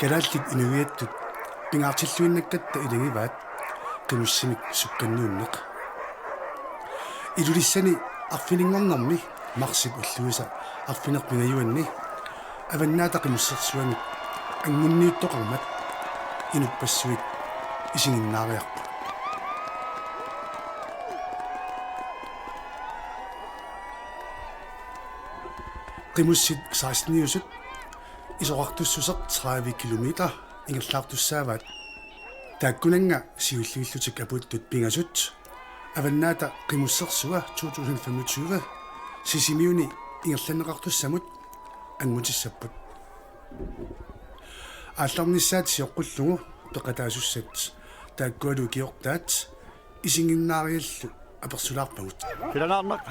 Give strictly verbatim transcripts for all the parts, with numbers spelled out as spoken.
Kalaallit inuiattut pingaartilluinnakkatta ilagivaat qimussimik sukkanniunneq. Ilulissani arfininngornermi marsip ulluisa arfineq-pingajuanni Avannaata Qimussersuanut anngunniuttoqarmat inuppassuit isiginnaariarput. Qimussit seksteniusut isorartussuseq tredive kilometer ingerlaartussaavaat. Taakkunannga siulliullutik apuuttut pingasut Avannaata Qimussersua to tusind femogtyve Sisimiuni ingerlanneqartussamut anngutissapput. Aallarnissaat sioqqullugu peqataasussat taakkualu ikiortaat isiginnaariallu apersulaarpagut. Silanaarnaq.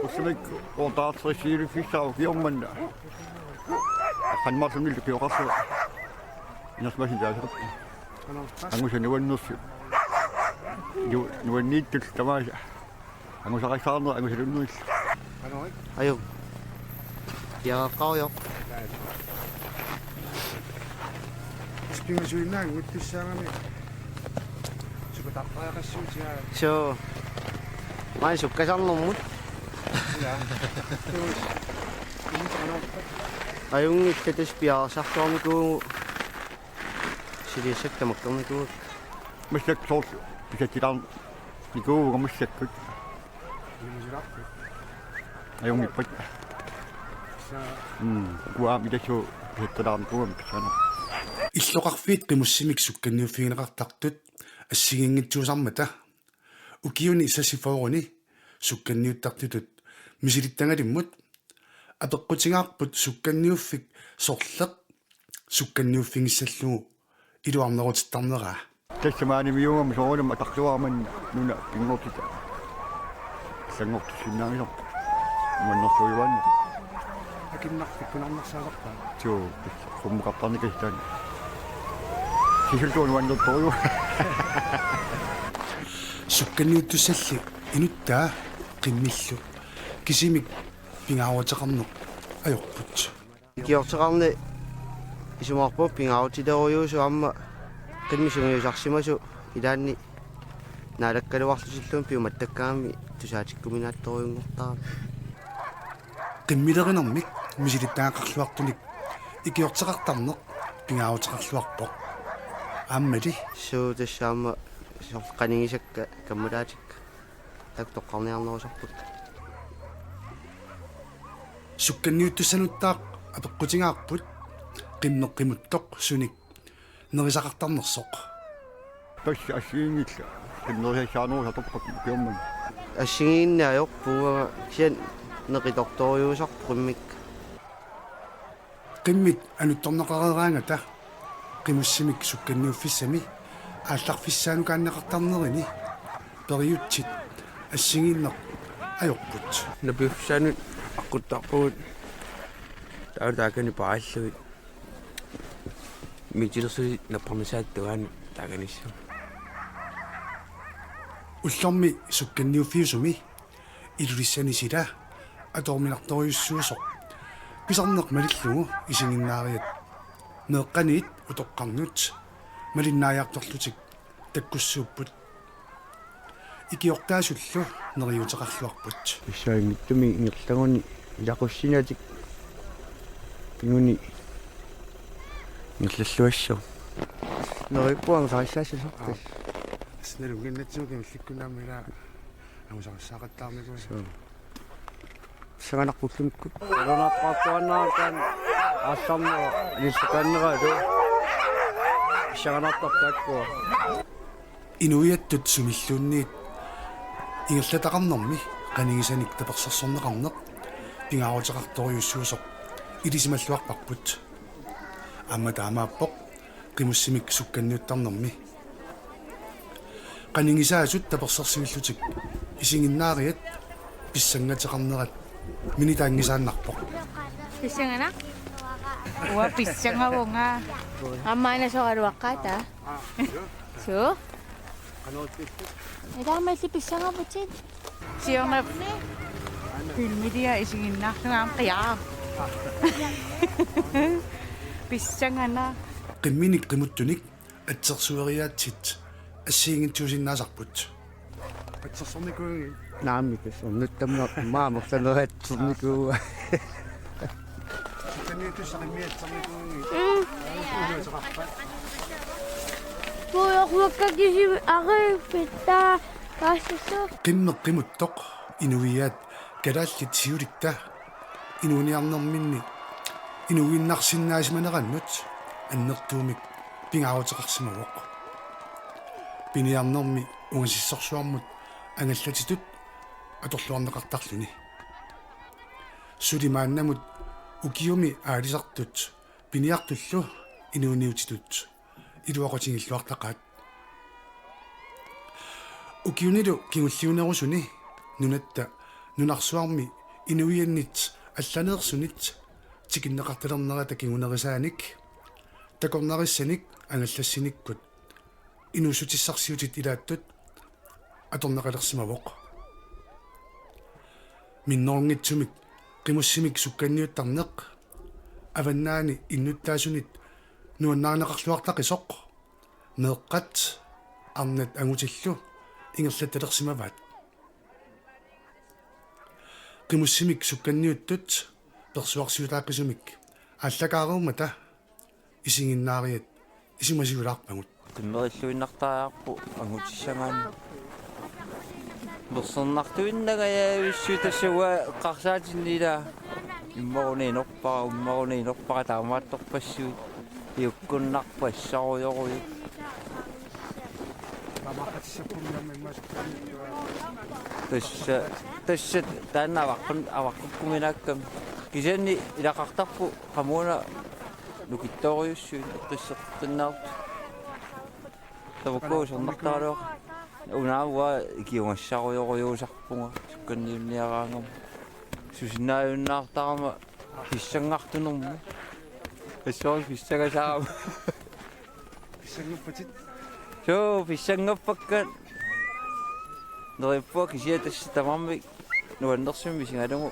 Ussamik oortaarsiiluffissaa ukiormanna. Qanmarlunillu pioqarsuaq. Inersimasin taasaqarpoq. Angusa nuannersi. Nu-, nuanniittut tamaasa. Angusaqassaarneq angusalunnuillu. Ajo. Piaqqaarujooq. Ispingasuinnaanngittussaagami. Sukataqqaaqassuutigaa. Suu. Maani sukkasarnermut. Ila. Tuus. Ajunngillat, tassa piareersarluarnikuuvugut. Siliassat tamakkernikuu. Massakkut soorlu pisatsilaarnikuuvugut massakkut. Ajunngippat. Mm, ukua mitassu pisatsilaarnikuuvugut sana. Illoqarfiit qimussimik sukkanniuffigineqartartut assigiinngitsuusarmata ukiuni seksogfyrreni sukkanniuttartutut misilittagalimmut apeqqutigaarput sukkanniuffik sorleq sukkanniuffigissallugu iluarnerutittarneraa. Tassa maanimiuugami soorunami atarluarama nuna pinngortita. Allanngortissinnaanngisarput. Nuannersuujuaannaq. Akinnarfik kunarnersaasarpaa. Suu, tassa qummukartarnikuuvoq taanna. Sisulluunniit nuannertorujuuvoq. Sukkanniuttussalli inuttaa qimmillu kisimik pingaaruteqarneq ajorput. Ikiorteqarneq isumaqarpunga pingaarutilerujuusoq aamma qimmit sungiusarsimasut ilaanni naalakkaluarlutilluunniit piumattakkaangamik tusaatikkuminaattorujunngortarami. Qimmilerinermik misilittagaqarluartunik ikiorteqartarneq pingaaruteqarluarpoq. Aammali. Suu, tassa aamma soorlu qanigisakka kammalaatikka. Taakku toqqarniarnerusarput. Sukkanniuttussanuttaaq apeqqutigaarput qimmeq qimuttoq sunik nerisaqartarnersoq. Tassa assigiinngillat qimmerisassaarnerusartorpakka ukiormanna. Assigiinneq ajorput, uanga kisianni neqitortorujuusarpoq qimmikka. Qimmit anuttorneqareeraangata qimussimik sukkanniuffissami aallarfissaanukaanneqartarnerini periutsit assigiinneq ajorput. Napiuffissaanut aqquttarpugut. Taava taakani paarallugit. Mitilersusi napparnissaata tungaanut taakanissamut. Ullormi sukkanniuffiusumi Ilulissani sila atoruminartorujussuusoq pisarneq malillugu isiginnaariat meeqqaniit utoqqarnut malinnaajartorlutik takkussuupput. Ikiortaasullu neriuuteqarluarput. Issaanngitsumi ingerlaguni ilaqussinatik pinguni ingerlalluassooq. Neriuppunga saassaassusoq. Aa. Tassa nalunnginnatsigu kimillikkunnaammi ila angusaqassaaqattaarnikuuvoq. Suu. Pissanganarpullumikkut. Alunarpaartuaannarataan aallarnera ilillukaanneralu. Pissanganartarpoq taakkua. Inuiattut sumilluunniit ingerlataqarnermi qanigisanik tapersersorneqarneq pingaaruteqartorujussuusoq ilisimalluarparput. Aamma taamaappoq qimussimik sukkanniuttarnermi. Qanigisaasut tapersersuillutik isiginnaariat pissangateqarnerat minitaanngisaannarpoq. Pissanganaq? Uanga pissangavunga. Aamma aana soraluaqqaata. Suu? Ilaammalli pissangavutit. Siorna-, Filmiliaq isiginnaarlugu aamma qiaa. Pissanganaq. Qimminik qimuttunik atsersueriaatsit assigiinngitsuusinnaasarput. Atsersornikuuinnarmi tassa ornuttamma maamorlaneratsornikuua. Saniatussarimmi atsersornikuuinnarmi. Mm. Unaasaqarpa. Tuujoruakka kisimi ariippittaa. Paasissu. Qimmeq qimuttoq inuiaat kalaallit siulitta inuuniarnerminni inuiinnarsinnaasimanerannut annertuumik pingaaruteqarsimavoq. Piniarnermi ungasissorsuarmut angallatitut atorluarneqartarluni. Suli maannamut ukiumi aalisartut piniartullu inuuniutitut iluaqutigiilluartaqaat. Ukiunilu kingulliunerusuni nunatta nunarsuarmi inuiannit allaneersunit tikinneqartalernerata kingunerisaanik takornarissanik angallassinikkut inuussutissarsiutit ilaattut atorneqalersimavoq. Minnerunngitsumik qimussimik sukkanniuttarneq avannaani innuttaasunit nuannarineqarluartaqisoq meeqqat arnat angutillu ingerlattalersimavaat. Qimussimik sukkanniuttut persuarsiutaaqisumik aallakaareermata isiginnaariat isumasiulaarpagut. Qimmerilluinnartariaqarpoq angutissagaanni. Persornartuinnangajavissut tassa uanga eqqarsaatinni ilaa immaqa una inorpara, immaqa una inorpara taamaattorpassuit. Iukkunnarpoq assarujorujuk. Tassa, tassa taanna avaqqun-, avaqqukkuminaakkami. Kisianni ilaqartarpoq qamuuna nukittoorujussuit eqqisseqqinnaartut. Tamakku usornartaraluaq. Una uanga ikiugassarujorujuusarpunga sukkanniunniaraangama. Susinnaajunnaartarama pissanngartunermut. Assorsuaq pissangasaarama. Pissanngappatit? Suu, pissanngappakka. Neriuppunga kisianni tassa tamarmik nuannersumik misigalugu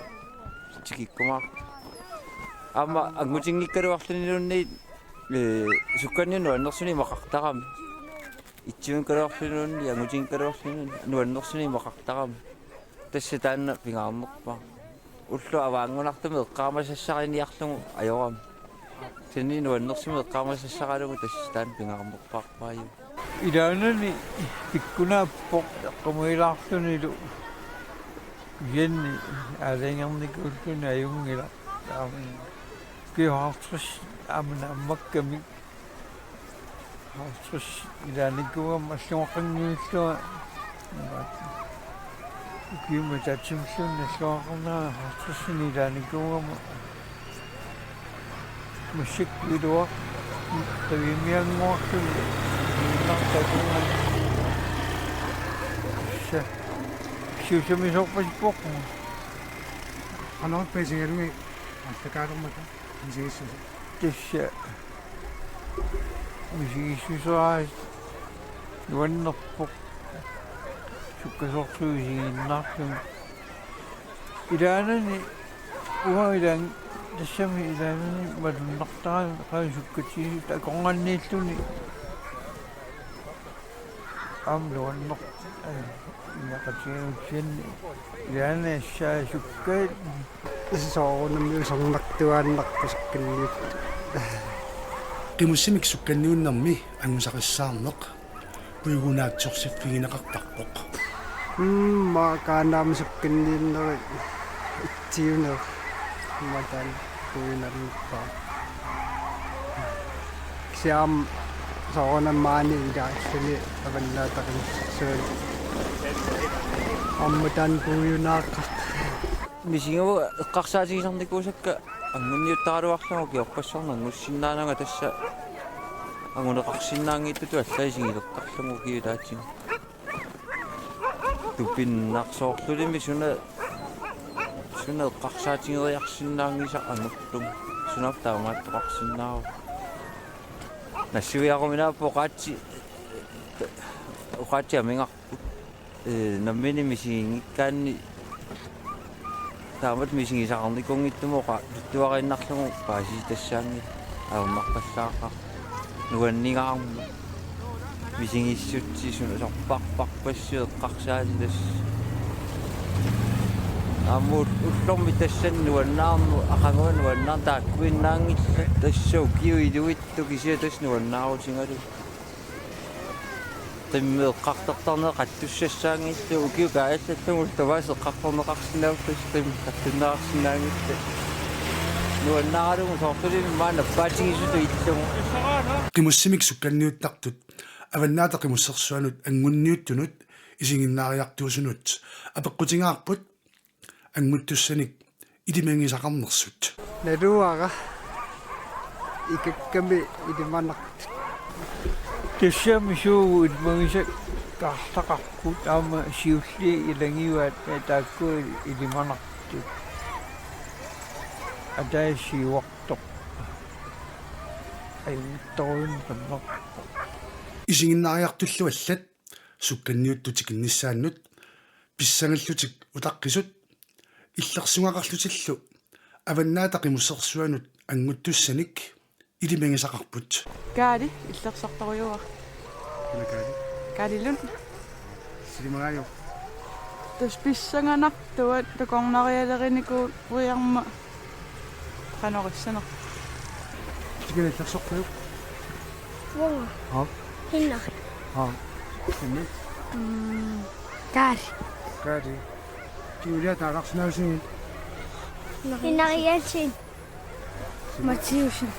tikikkumaarput. Aamma angutinngikkaluarluniluunniit, ee, sukkanniunut nuannersunik imaqartarami. Itsuunngikkaluarluniluunniit, angutinngikkaluarluniluunniit nuannersunik imaqartarami. Tassa taanna pingaarnerpaaq. Ulloq avaanngunartumik eqqaamasassariniarlugu ajorami. Kisianni nuannersumik eqqaamasassaralugu tassa taanna pingaarnerpaarpaajuvoq. Ilaanani pikkunaappoq eqqumiilaarlunilu. Kisianni aalajangernikuulluni ajunngilaq. Taamani. Ukiut halvtreds aamma naammakkamik. Halvtreds ilaanikuugama allugaqanngivillunga. Ukiumut ataatsimilluunniit allugaqarnera halvtredsinik ilaanikuugama. Massakkut iluaq qiviimiannguarluni ilunnartakuugama. Tassa. Siusamisoorpasippoq. Qanoq pisigalugit aallakaalermata misigissuseq. Tassa misigissuseraa nuannerpoq sukkasoorsuup isiginnaarluni. Ilaanani uanga ilaan tassami ilaanani malunnartarami qaa sukkatigisut akornanniilluni. Aamma nuannerpoq. Ineqatigiinnut kisianni ilaanni assaasukkaat. Soorunami usornartuaannarpoq sukkanniut. Qimussimik sukkanniunnermi angusaqassaarneq puigunaatsorsiffigineqartarpoq. Mm, maanna aamma sukkanniunnerit itsiuneq. Aamma taanna puigunaannarpara. Kisianni soorunami maani ilaalluni avannaata qimussersuuneq. Aamma taanna puigunaaqartoq. Misigivunga eqqarsaatigisarnikuusakka angunniuttaraluarlunga ukiorpassuarni angussinnaananga tassa anguneqarsinnaanngitsutut allat isigilertarlunga ukiut ilaatigut. Tupinnarsoorlunimi suna, suna eqqarsaatigeriarsinnaanngisaq angullugu. Sunaaffa taamaattoqarsinnaavoq. Nassuiaruminaapput oqaatsit, oqaatsit amigarput. Ee, nammineq misiginngikkaanni Taamatut misigisaqarnikuunngitsumik oqaluttuariinnarlugu paasitassaanngilaq, ajornarpallaaqaaq nuanningaarmat. Misigissutsisunut sorparparpassuit eqqarsaatitas. Aamma ullormi tassani nuannaarmat, aqaguani nuannaarmat taakkuinnaanngillat, tassa ukiut iluitsoq kisianni tassa nuannaarutigalugu. Qimmit eqqartortarneq qatsussassaanngillat, ukiut kaajallallugu ullut tamaasa eqqartorneqarsinnaavoq, tassa qimmit qatsunneqarsinnaanngillat. Nuannaaralugu soorlu suli maani nappaatigisutut illugu. Qimussimik sukkanniuttartut Avannaata Qimussersuanut anngunniuttunut isiginnaariartuusunut apeqqutigaarput annguttussanik ilimagisaqarnersut. Naluara ikakkami ilimanartut. Tassami suugut ilimagisaqartaqarput, aamma siulliit ilagivaat taakku ilimanartut. Ataasiuartoq. Ajunngitsorujummik tammarpoq. Isiginnaariartullu allat sukkanniuttut tikinnissaannut pissangallutik utaqqisut illersugaqarlutillu Avannaata Qimussersuanut annguttussanik ilimagisaqarput. Kaali, illersortorujuuara. Una Kaali. Kaali Lund. Silimagaajuk. Tassa pissanganartuat takornarialerinikuuiarmat qanoq issanersoq. Tikilluarsorpajuk. Uanga. Haa? Hinnaq. Haa. Hinnaq. Mm, Kaali. Kaali. Julia Taararsinausin. Hinnarialsin. Mathiussen.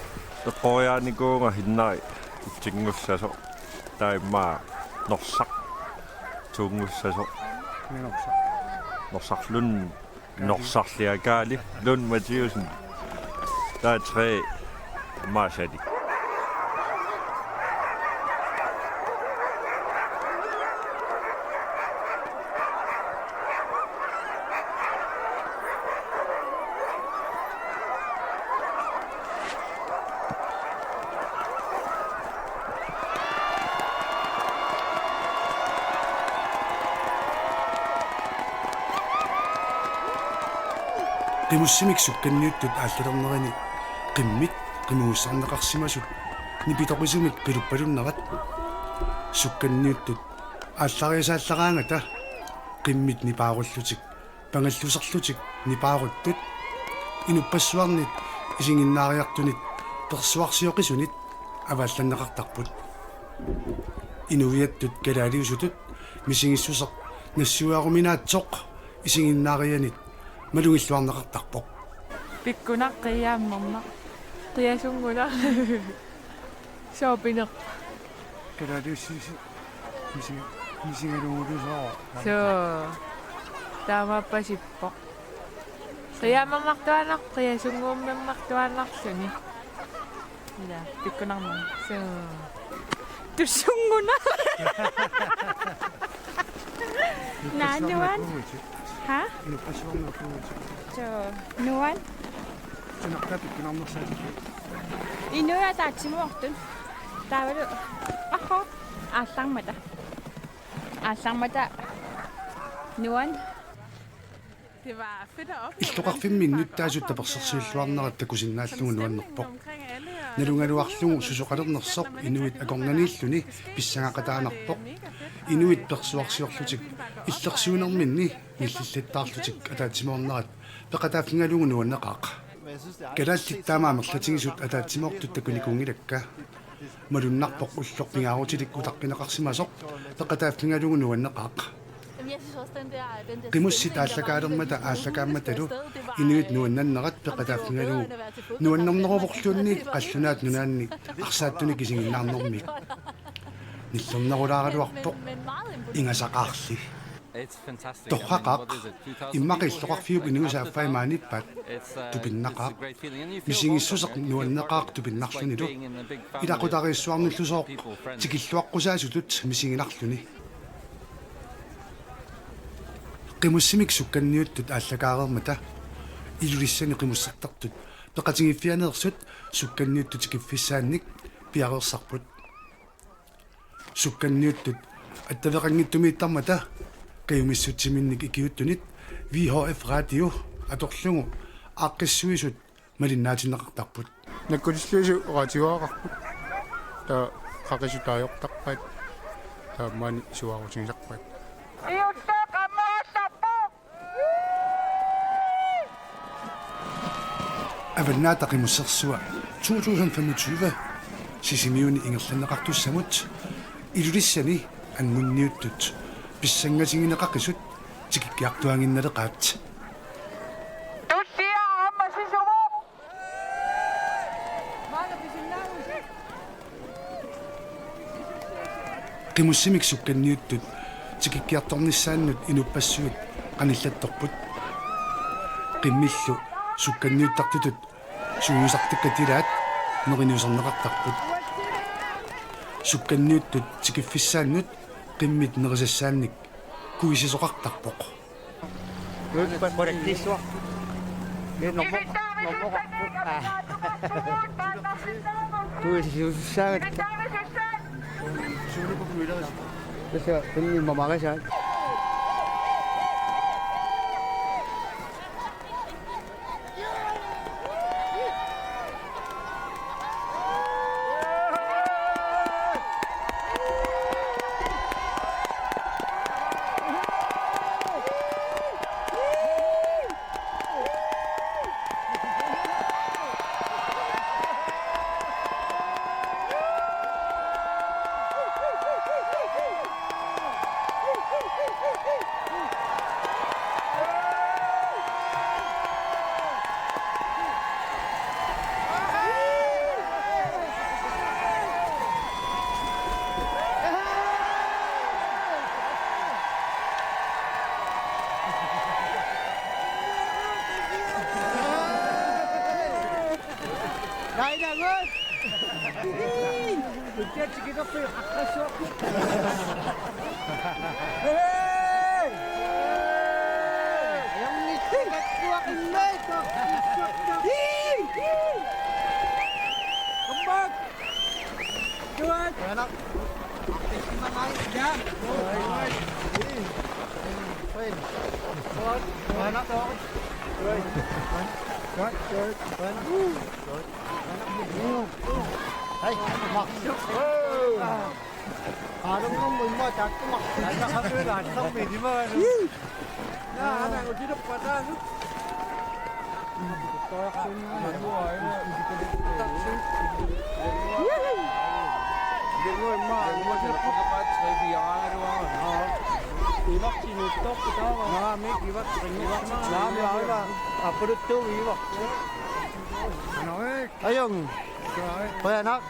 Eqqoriaanikuuvunga Hinnaq itsinngussasoq, taava immaqa Norsaq toonngussasoq. Norsaq. Norsaq Lund. Norsarliaq Kaali Lund Mathiussen. Taava tre Marsali. Qimussimik sukkanniuttut aallalernerini qimmit qimugussarneqarsimasut nipitoqisumik qiluppalunnerat. Sukkanniuttut aallariasaallaraangata qimmit nipaarullutik pangalluserlutik nipaaruttut inuppassuarnit isiginnaariartunit persuarsioqisunit avaallanneqartarput. Inuiattut kalaaliusutut misigissuseq nassuiaruminaatsoq isiginnaarianit malugilluarneqartarpoq. Pikkunaq, qiaammerneq. Qiasunngunaq. Sooq pineq. Kalaaliussisi misi-, misigalugulusooq. Soo. Taamaappasippoq. Qiaammerneqartuaannarluni, qiasunnguummerneqartuaannarluni. Ila, pikkunarnermut. Soo. Tussunngunaq. Naa, nuan. Haa? Soo, nuan. Inuit ataatsimoortut. Taavalu. Aha. Aallarmata. Aallarmata. Nuan. Illoqarfimmi innuttaasut tapersersuilluarnerat takusinnaallugu nuannerpoq. Nalugaluarlugu susoqalernersoq inuit akornanniilluni pissangaqataanarpoq. Inuit persuarsiorlutik illersuinerminni nillillattaarlutik ataatsimoornerat peqataaffigalugu nuanneqaaq. Kalaallit taama amerlatigisut ataatsimoortut takunikuunngilakka. Malunnarpoq ulloq pingaarutilik utaqqineqarsimasoq peqataaffigalugu nuanneqaaq. Qimussit aallakaalermata aallakaammatalu inuit nuannannerat peqataaffigalugu nuannerneruvorluunniit qallunaat nunaannik arsaattunik isiginnaarnermik. Nillernerulaaraluarpoq, ingasaqaarli. Torraqaaq, immaqa illoqarfiup inuisa affai maaniippaat tupinnaqaaq. Misigissuseq nuanneqaaq tupinnarlunilu. Ilaqutariissuarnullusooq tikilluaqqusaasutut misiginarluni. Qimussimik sukkanniuttut aallakaareermata Ilulissani qimussertartut peqatigiiffianeersut sukkanniuttut tikiffissaannik piareersarput. Sukkanniuttut attaveqanngitsumiittarmata kajumissutsiminnik ikiuuttunit V H F Radio atorlugu aaqqissuisut malinnaatinneqartarput. Nakkutillugu oqaatigaarput. Taava qaqisut taajortarpaat. Taava maani suaarutigisarpaat. Avannaata Qimussersua to tusind femogtyve Sisimiuni ingerlanneqartussamut Ilulissani angunniuttut pissangatigineqaqisut tikikkiartuaannginnaleqaat. Qimussimik sukkanniuttut tikikkiartornissaannut inuppassuit qanillattorput. Qimmillu sukkanniuttartutut sungiusartakkat ilaat neriniuserneqartarput. Sukkanniuttut tikiffissaannut qimmit nerisassaannik kuisisoqartarpoq. Kuisisussaagatta. Tassa tunni mamarisaat. Hej, Max. Qaanunngormut immaqa taakkumaartoq. Aana qatuila atsarmi ilimagalu. Naa, aana utilerpataasut. Ivarti nuuttoorput taava. Naamik, Ivarti. Naamik, aana. Appaluttuuvoq Ivarti. Ajunngilaq. Qujanaq.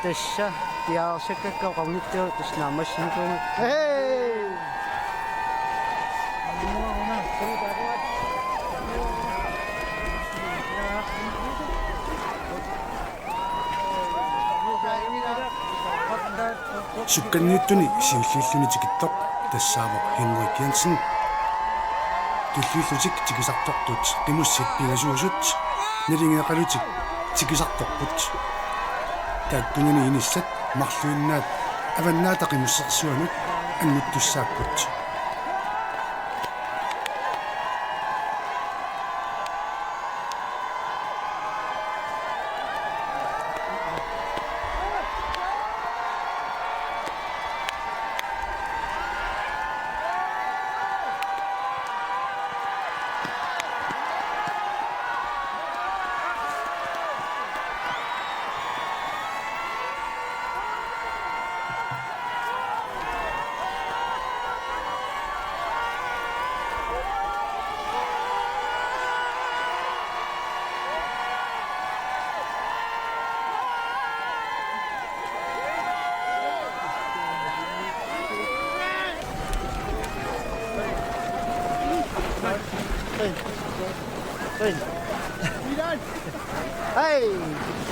Tassa piareersakkakka oqarnittut tassa naammassinikuunngikkit. Hey! Sukkanniuttuni siulliulluni tikittoq tassaavoq Henrik Jensen. Tulliullutik tikisartortut qimussit pingasuusut naligeeqalutik tikisartorput. Taakkunani inissat marluinnaat Avannaata Qimussersuanut anguttussaapput. Hey,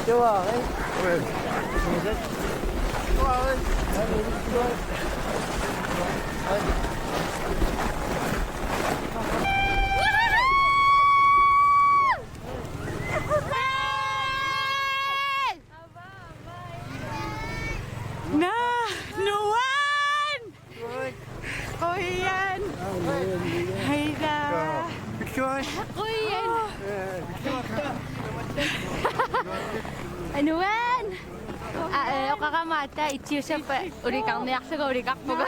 det var, hey. Naa, nuan! Oi. Hej da. Qujan. Anuan. Aa, eh, oqarama aatsaat ittiussappat ulikarniarlugu ulikarpunga.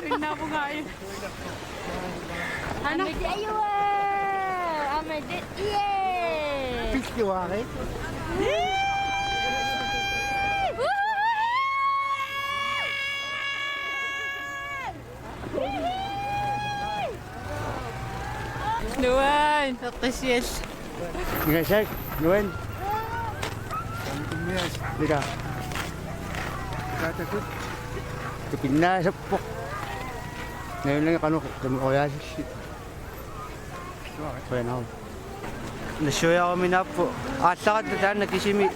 Tunnaavunga. Ana. Amede ajua. Amede ie. Pilluarit. Nuan, peqqisial. Ingasak, nuan. Ila. Kaatakut. Tupinnaasappoq. Nalunngilara qanoq tamakku oqariaasillit. Qujanaq. Nassuiaruminaapput. Aallaratta taanna kisimi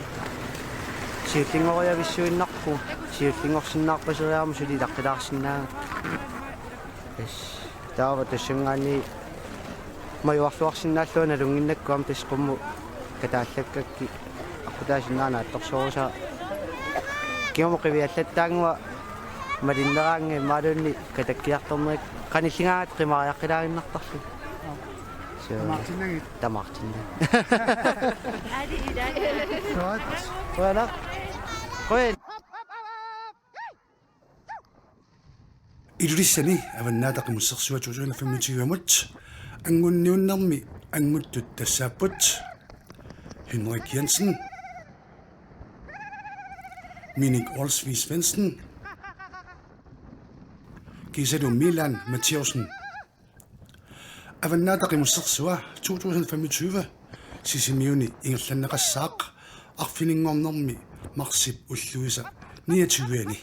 siullinngoriavissuinnarpugut. Siullinngorsinnaarpaseriarama suli ilaqqilaarsinnaagakku. Tassa taava tassanngaanniit majuarluarsinnaallunga nalunnginnakku aamma tassa qummut kataallakkakkit aqqutaasinnaanera naatsorsuusaa. Kingumut qiviallattaannguaq malinneraangat imaluunniit katakkiartornerit qanilligaangat qimariaqqilaaginnartarlugit. Suu. Tamaartinnagit. Tamaartinnagit. Qujanaq. Qujan. Ilulissani Avannaata Qimussersua to tusind femogtyve-mut anngunniunnermi anguttut tassaapput: Henrik Jensen, Minik Olsvig Svendsen, kiisalu Milan Matthæussen. Avannaata Qimussersua to tusind femogtyve Sisimiuni ingerlanneqassaaq arfininngornermi marsip ulluisa niogtyve-ani.